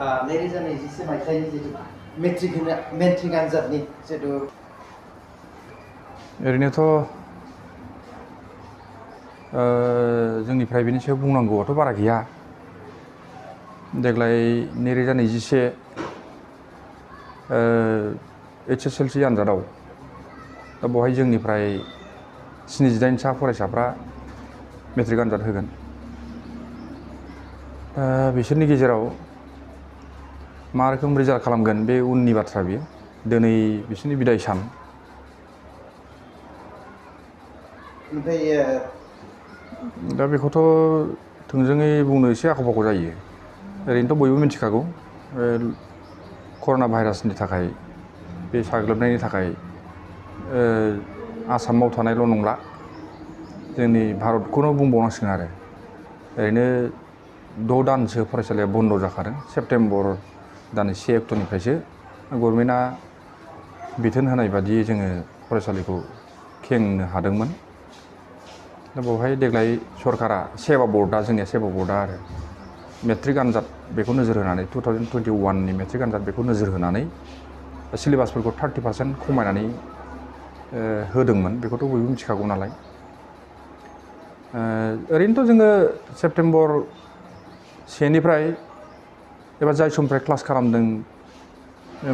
2024 मायथाइनि जितु मेट्रिक आनजादनि जितु ओरैनोथ' जोंनिफ्राय बेनि सायाव बुंनांगौआथ' बारा गैया। देग्लाय 2021 HSLC आनजादाव दा बेवहाय जोंनिफ्राय 79 सा फरायसाफ्रा मेट्रिक आनजाद होगोन। बिसोरनि गेजेराव मा रोखोम रिजाल्ट खालामगोन बे उननि बाथ्रा बियो। दिनै बिसोरनि बिदाय सान। दा बेखौथ' थोंजोङै बुंनो एसे आख' फाख' जायो। ओरैनोथ' बयबो मिथिखागौ कर'ना भाइरासनि थाखाय बे साग्लोबनायनि थाखाय आसामाव थानायल' नंला जोंनि भारतखौनो बुंबावनांसिगोन आरो। ओरैनो 6 दानसो फरायसालिया बन्द' जाखादों। सेप्तेम्बर दाननि 1 अक्ट'निफ्रायसो गभर्नमेन्टआ बिथोन होनाय बादियै जोङो फरायसालिखौ खेंनो हादोंमोन। दा बेवहाय देग्लाय सरकारा सेबा बर्डआ आरो मेट्रिक आनजाद बेखौ नोजोर होनानै 2021नि मेट्रिक आनजाद बेखौ नोजोर होनानै सिलेबासफोरखौ 30% खमायनानै होदोंमोन। बेखौथ' बयबो मिथिखागौ नालाय। ओरैनोथ' जोङो सेप्तेम्बर 1निफ्राय एबा जाय समनिफ्राय क्लास खालामदों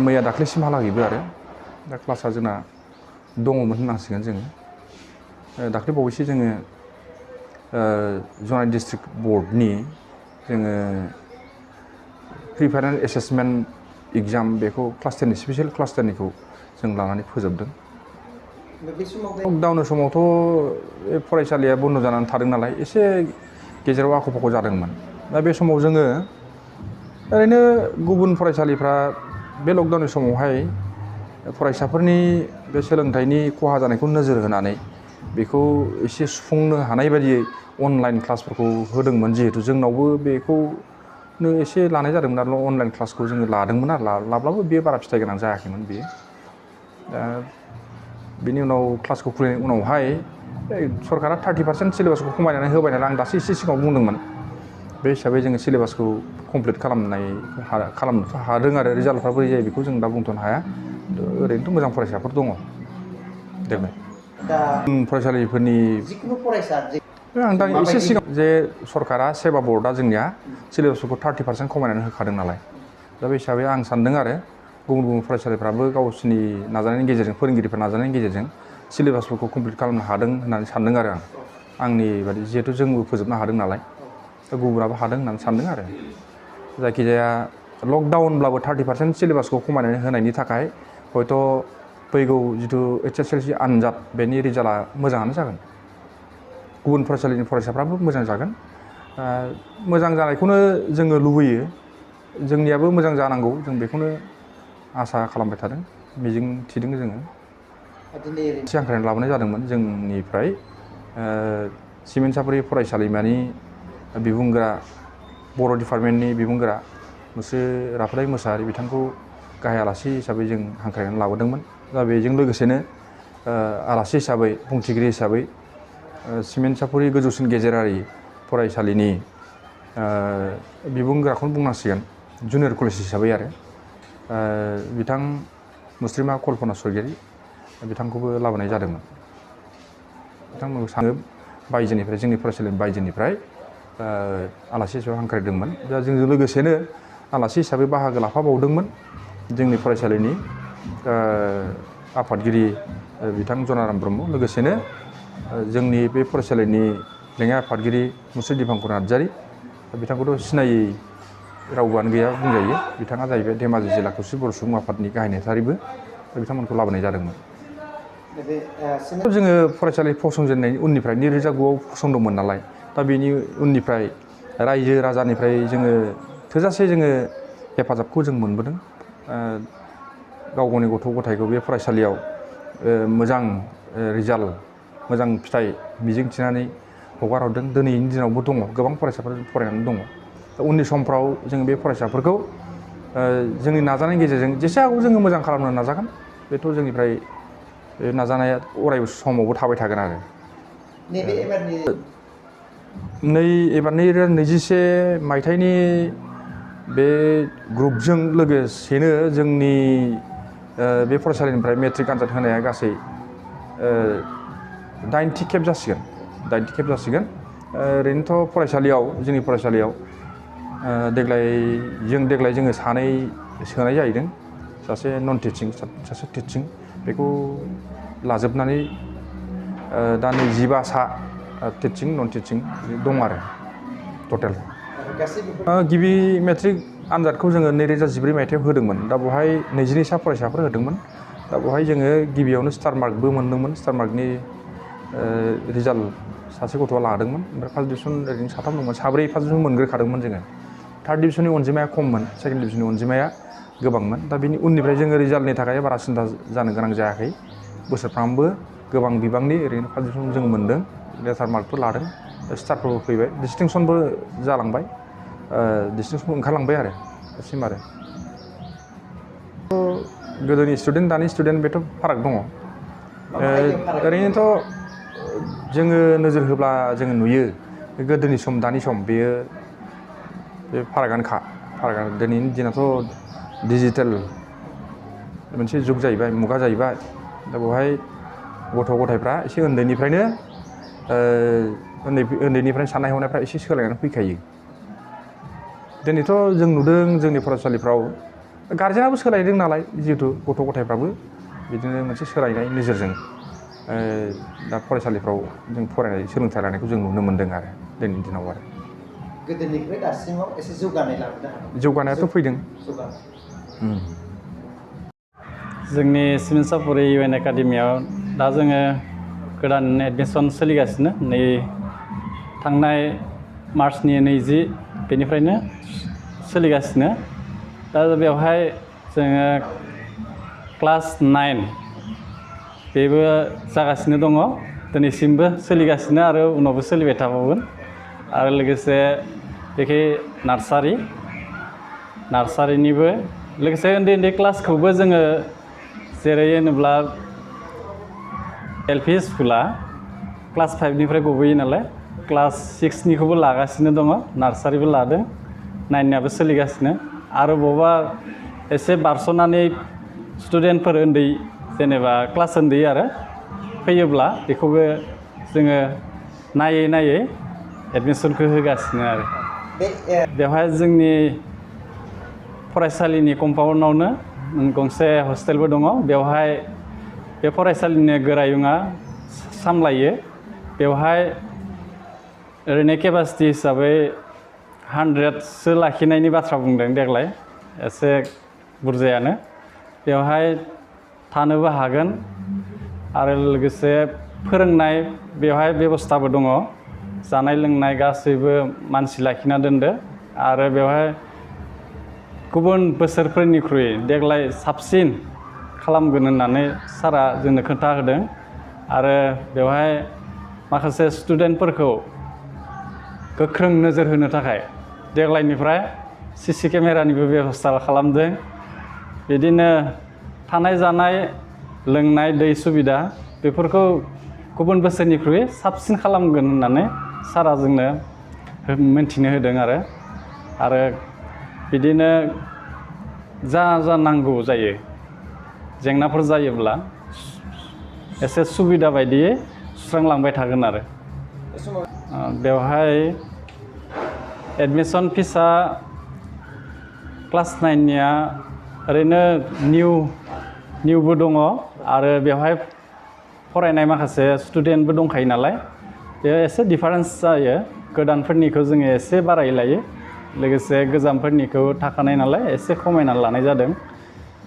मैया दाख्लैसिमहालागैबो आरो दा क्लासआ जोंना दङमोन होननांसिगोन जोङो। दाख्लै बावैसो जोङो जनाय डिस्ट्रिक्ट बर्डनि जोङो प्रि फाइनाल एसेसमेन्ट एग्जाम बेखौ क्लास 10नि स्पेसियेल क्लास 10निखौ जों लानानै फोजोबदों। लकडाउन समावथ' फरायसालिया बन्द' जानानै थादों नालाय एसे गेजेराव आख' फाख' जादोंमोन। दा बे समाव जोङो ओरैनो गुबुन फरायसालिफ्रा बे लकडाउननि समावहाय फरायसाफोरनि बे सोलोंथाइनि खहा जानायखौ नोजोर होनानै बेखौ एसे सुफुंनो हानाय बायदियै अनलाइन क्लासफोरखौ होदोंमोन। जिहेथु जोंनावबो बेखौनो एसे लानाय जादोंमोन आरो अनलाइन क्लासखौ जोङो लादोंमोन आरो लाब्लाबो बेयो बारा फिथाइ गोनां जायाखैमोन बेयो। दा बेनि उनाव क्लासखौ खुलिनायनि उनावहाय सरकारा 30% सिलेबासखौ खमायनानै होबाय नालाय आं दासो एसे सिगाङाव बुंदोंमोन। बे हिसाबै जोङो सिलेबासखौ कमप्लिट खालामनोथ' हादों आरो रिजाल्टफ्रा बोरै जायो बेखौ जों दा बुंथ'नो हाया। ओरैनोथ' मोजां फरायसाफोर दङ देग्लाय। फरायसालिफोरनि जिखुनु फरायसा आं दा एसे सिगां जे सरकारा सेबा बर्डआ जोंनिया सिलेबासफोरखौ 30% खमायनानै होखादों नालाय। दा बे हिसाबै आं सानदों आरो गुबुन फरायसालिफ्राबो गावसिनि नाजानायनि गेजेरजों फोरोंगिरिफोर नाजानायनि गेजेरजों सिलेबासफोरखौ कमप्लिट खालामनो हादों होननानै सानदों आरो आंनि बादि जिहेथु जोंबो फोजोबनो हादों नालाय दा गुबुनाबो हादों होननानै सानदों आरो। जायखिजाया लकडाउनब्लाबो 30% सिलेबासखौ खमायनानै होनायनि थाखाय हयथ' फैगौ जिथु HSLC आनजाद बेनि रिजाल्टआ मोजाङानो जागोन। गुबुन फरायसालिनि फरायसाफ्राबो मोजां जागोन। मोजां जानायखौनो जोङो लुबैयो। जोंनियाबो मोजां जानांगौ जों बेखौनो आसा खालामबाय थादों, मिजिं थिदों जोङो। एसे हांख्रायनाय लाबोनाय जादोंमोन जोंनिफ्राय सिमेन चापरि फरायसालिमानि बिबुंगोरा बर' डिपार्टमेन्टनि बिबुंगोरा मुस्रि राफोदाय मोसाहारि बिथांखौ गाहाय आलासि हिसाबै जों हांख्रायनानै लाबोदोंमोन। दा बेजों लोगोसेनो आलासि हिसाबै बुंथिगिरि हिसाबै सिमेन चापरि गोजौसिन गेजेरारि फरायसालिनि बिबुंगोराखौनो बुंनांसिगोन जुनियर कलेज हिसाबै आरो बिथां मुस्रिमा कल्पना स्वरगियारि बिथांखौबो लाबोनाय जादोंमोन। बिथांमोनखौ सानो बायजोनिफ्राय जोंनि फरायसालिनि बायजोनिफ्राय आलासि हिसाबै हांख्रायदोंमोन। दा जोंजों लोगोसेनो आलासि हिसाबै बाहागो लाफाबावदोंमोन जोंनि फरायसालिनि आफादगिरि बिथां जनाराम ब्रह्म, लोगोसेनो जोंनि बे फरायसालिनि लेङाइ आफादगिरि मुस्रि दिपांकर नार्जारि। बिथांखौथ' सिनायै रावबोआनो गैया बुंजायो। बिथाङा जाहैबाय धेमाजि जिल्ला खौसे बर' सुबुं आफादनि गाहाय नेहाथारिबो। बिथांमोनखौ लाबोनाय जादोंमोन। जोङो फरायसालि फसंजेननायनि उननिफ्राय 2009आव फसंदोंमोन नालाय, दा बेनि उननिफ्राय रायजो राजानिफ्राय जोङो थोजासे जोङो हेफाजाबखौ जों मोनबोदों। गाव गावनि गथ' गथायखौ बे फरायसालियाव मोजां रिजाल्ट मोजां फिथाइ मिजिंथिनानै हगार हरदों। दिनैनि दिनावबो दङ गोबां फरायसाफोर फरायनानै दङ। दा उननि समफ्राव जों बे फरायसाफोरखौ जोंनि नाजानायनि गेजेरजों जेसे हागौ जोङो मोजां खालामनो नाजागोन। बेथ' जोंनिफ्राय नाजानाया अराय समावबो थाबाय थागोन आरो। एबार 2021 मायथाइनि बे ग्रुपजों लोगोसेनो जोंनि बे फरायसालिनिफ्राय मेट्रिक आनजाद होनाया गासै 80 खेब जासिगोन 80 खेब जासिगोन ओरैनोथ' फरायसालियाव जोंनि फरायसालियाव देग्लाय जोङो सानै सोनाय जाहैदों सासे नन टिचिं सासे टिचिं बेखौ लाजोबनानै दा 25 सा टिचिं नन टिचिं दं आरो टटेल गिबि मेट्रिक आनजादखौ जोङो 2014 मायथाइयाव होदोंमोन दा बेवहाय 22 सा फरायसाफोर होदोंमोन दा बेवहाय जोङो गिबियावनो स्टार मार्कबो मोनदोंमोन स्टार मार्कनि रिजाल्ट सासे गथ'आ लादोंमोन ओमफ्राय फार्स्ट डिभिजन ओरैनो साथाम दंमोन साब्रै फार्स्ट डिभिजन मोनग्रोखादोंमोन जोङो थार्ड डिभिजननि अनजिमाया खममोन सेकेन्ड डिभिजननि अनजिमाया गोबांमोन दा बिनि उननिफ्राय जोङो रिजाल्टनि थाखाय बारा सिन्था जानो गोनां जायाखै बोसोरफ्रामबो गोबां बिबांनि ओरैनो फार्स्ट डिभिजन जों मोनदों लेटार मार्कफोर लादों स्टारफोरबो फैबाय डिस्टिंसनबो जालांबाय डिस्टिंसनबो ओंखारलांबाय आरो दासिम आरो गोदोनि स्टुडेन्ट दानि स्टुडेन्ट बेथ' फाराग दङ ओरैनोथ' जोङो नोजोर होब्ला जोङो नुयो गोदोनि सम दानि सम बेयो बे फारागानोखा दिनैनि दिनाथ' डिजिटेल मोनसे जुग जाहैबाय मुगा जाहैबाय दा बेवहाय गथ' गथायफ्रा एसे उन्दैनिफ्रायनो साननाय हनायफ्रा एसे सोलायनानै फैखायो दिनैथ' जों नुदों जोंनि फरायसालिफ्राव गार्जेनाबो सोलायदों नालाय जिहेतु गथ' गथायफ्राबो बिदिनो मोनसे सोलायनाय नोजोरजों दा फरायसालिफ्राव जों फरायनाय सोलोंथाइ लानायखौ जों नुनो मोन्दों आरो दिनैनि दिनाव आरो गोदोनिफ्राय दासिमाव एसे जौगानाय लाबोदों जौगानायाथ' फैदों जोंनि सिमेन चापरि UN एकाडेमियाव दा जोङो गोदान एडमिसन सोलिगासिनो नै थांनाय मार्चनि 20 बेनिफ्रायनो सोलिगासिनो दा बेवहाय जोङो क्लास 9 बेबो जागासिनो दङ दिनैसिमबो सोलिगासिनो आरो उनावबो सोलिबाय थाबावगोन आरो लोगोसे बेखै नार्सारिनिबो लोगोसे उन्दै क्लासखौबो जोङो जेरै होनोब्ला LP स्कुला क्लास 5निफ्राय गबोयो नालाय क्लास 6निखौबो लागासिनो दङ नार्सारिबो लादों 9नियाबो सोलिगासिनो आरो बबेबा एसे बारस'नानै स्टुडेन्टफोर उन्दै जेनेबा क्लास उन्दै आरो फैयोब्ला बेखौबो जोङो नायै एडमिसनखौ होगासिनो आरो बेवहाय जोंनि फरायसालिनि कम्पाउन्डआवनो गंसे हस्टेलबो दङ बेवहाय बे फरायसालिनि गोरायुङा सामलायो बेवहाय ओरैनो केपासिटि हिसाबै 100सो लाखिनायनि बाथ्रा बुंदों देग्लाय एसे बुरजायानो बेवहाय थानोबो हागोन आरो लोगोसे फोरोंनाय बेवहाय बेबस्थाबो दङ जानाय लोंनाय गासैबो मानसि लाखिना दोनदो आरो बेवहाय गुबुन बोसोरफोरनिख्रुइ देग्लाय साबसिन खालामगोन होननानै सारा जोंनो खोन्था होदों आरो बेवहाय माखासे स्टुडेन्टफोरखौ गोख्रों नोजोर होनो थाखाय देग्लायनिफ्राय CC केमेरानिबो बेबस्था खालामदों बिदिनो थानाय जानाय लोंनाय दै सुबिदा बेफोरखौ गुबुन बोसोरनिख्रुइ साबसिन खालामगोन होननानै सारा जोंनो मिन्थिनो होदों आरो बिदिनो जा नांगौ जायो जेंनाफोर जायोब्ला एसे सुबिदा बायदियै सुस्रांलांबाय थागोन आरो बेवहाय एडमिसन फिसा क्लास 9निया ओरैनो निउबो दङ आरो बेवहाय फरायनाय माखासे स्टुडेन्टबो दंखायो नालाय बेयाव एसे डिफारेन्स जायो गोदानफोरनिखौ जोङो एसे बाराय लायो लोगोसे गोजामफोरनिखौ थाखानाय नालाय एसे खमायना लानाय जादों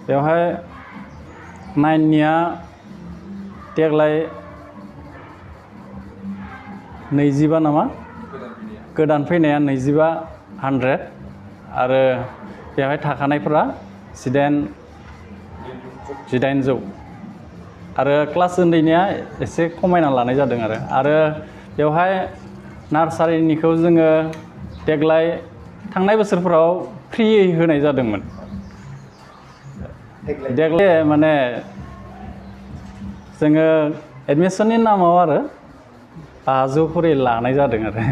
बेवहाय 9निया देग्लाय 25 नामा गोदान फैनाया 2500 आरो बेवहाय थाखानायफोरा 1800 आरो क्लास उन्दैनिया एसे खमायना लानाय जादों आरो बेवहाय नार्सारिनिखौ जोङो देग्लाय थांनाय बोसोरफोराव फ्रियै होनाय जादोंमोन देग्लाय माने जोङो एडमिसननि नामाव आरो 500 खरि लानाय जादों आरो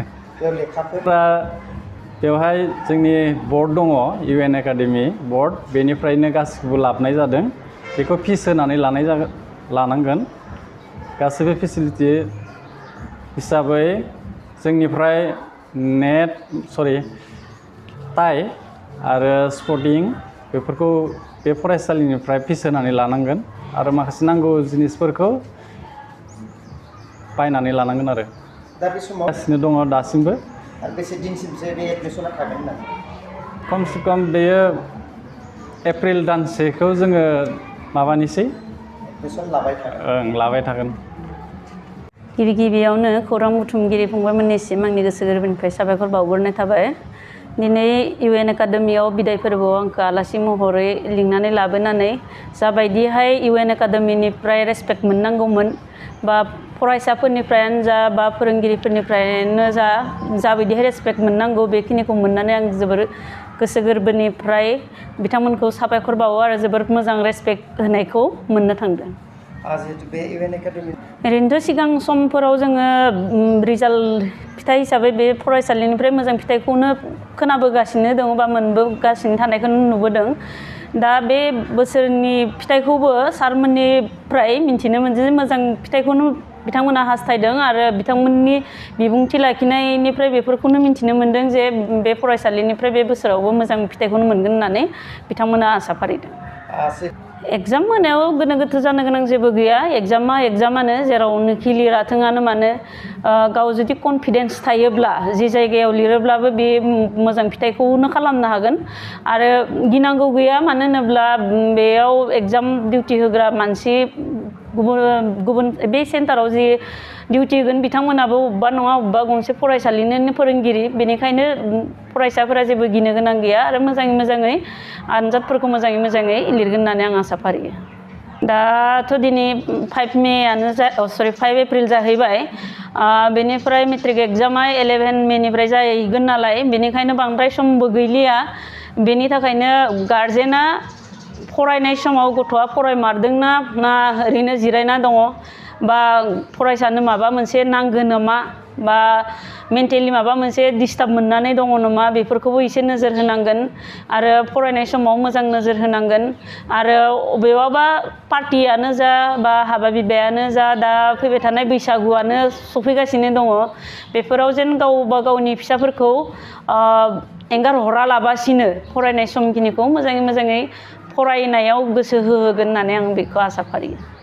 बेवहाय जोंनि बर्ड दङ UN एकाडेमि बर्ड बेनिफ्रायनो गासिखौबो लाबोनाय जादों बेखौ फिस होनानै लानांगोन गासिबो फेसिलिटि हिसाबै जोंनिफ्राय टाइ आरो स्पर्टिं बेफोरखौ बे फरायसालिनिफ्राय फिस होनानै लानांगोन आरो माखासे नांगौ जिनिसफोरखौ बायनानै लानांगोन आरो दा बे समाव गासिनो दङ दासिमबो आरो बेसे दिनसिमसो बे एडमिसना थागोन होनना खमसे खम बेयो एप्रिल दानसेखौ जोङो माबानिसै एडमिसन लाबाय थागोन गिबियावनो खौरां बुथुमगिरि फंबायमोननिसिम आंनि गोसो गोरबोनिफ्राय साबायखर बावग्रोनाय थाबाय दिनै UN एकाडेमियाव बिदाय फोरबोआव आंखौ आलासि महरै लिंनानै लाबोनानै जाबायदिहाय UN एकाडेमिनिफ्राय रेसपेक्ट मोननांगौमोन बा फरायसाफोरनिफ्रायनो जा बा फोरोंगिरिफोरनिफ्रायनो जाबायदिहाय रेसपेक्ट मोननांगौ बेखिनिखौ मोननानै आं जोबोर गोसो गोरबोनिफ्राय बिथांमोनखौ साबायखर बावो आरो जोबोर मोजां रेसपेक्ट होनायखौ मोननो थांदों जिहेतु बे UN एकाडेमि ओरैनोथ' सिगां समफोराव जोङो रिजाल्ट फिथाइ हिसाबै बे फरायसालिनिफ्राय मोजां फिथाइखौनो खोनाबोगासिनो दङ बा मोनबोगासिनो थानायखौ नुबोदों दा बे बोसोरनि फिथाइखौबो सारमोननिफ्राय मिन्थिनो मोनदों जे मोजां फिथाइखौनो बिथांमोना हास्थायदों आरो बिथांमोननि बिबुंथि लाखिनायनिफ्राय बेफोरखौनो मिन्थिनो मोनदों जे बे फरायसालिनिफ्राय बे बोसोरावबो मोजां फिथाइखौनो मोनगोन होननानै बिथांमोना आसा फारिदों एग्जाम होनायाव गोनो गोथो जानो गोनां जेबो गैया एग्जामानो जेरावनोखि लिराथोंआनो मानो गाव जुदि कनफिडेन्स थायोब्ला जि जायगायाव लिरोब्लाबो बे मोजां फिथाइखौनो खालामनो हागोन आरो गिनांगौ गैया मानो होनोब्ला बेयाव एग्जाम डिउटि होग्रा मानसि गुबुन बे सेन्टाराव जि डिउटि होगोन बिथांमोनाबो अबेबा नङा अबेबा गंसे फरायसालिनिनो फोरोंगिरि बेनिखायनो फरायसाफोरा जेबो गिनो गोनां गैया आरो मोजाङै आनजादफोरखौ मोजाङै लिरगोन होननानै आं आसा फारियो दाथ' दिनै 5 एप्रिल जाहैबाय बेनिफ्राय मेट्रिक एग्जामा 11 मेनिफ्राय जाहैगोन नालाय बेनिखायनो बांद्राय समबो गैलिया बेनि थाखायनो गार्जेना फरायनाय समाव गथ'आ फरायमारदोंना ना ओरैनो जिरायना दङ बा फरायसानो माबा मोनसे नांगौ नामा बा मेन्टेलि माबा मोनसे डिस्टार्ब मोननानै दङ नामा बेफोरखौबो एसे नोजोर होनांगोन आरो फरायनाय समाव मोजां नोजोर होनांगोन आरो बबेयावबा पार्टियानो जा बा हाबा बिबायानो जा दा फैबाय थानाय बैसागुआनो सफैगासिनो दङ बेफोराव जेन गावबा गावनि फिसाफोरखौ एंगार हरालाबासिनो फरायनाय समखिनिखौ मोजाङै फरायनायाव गोसो होहोगोन होननानै आं बेखौ आसा फारियो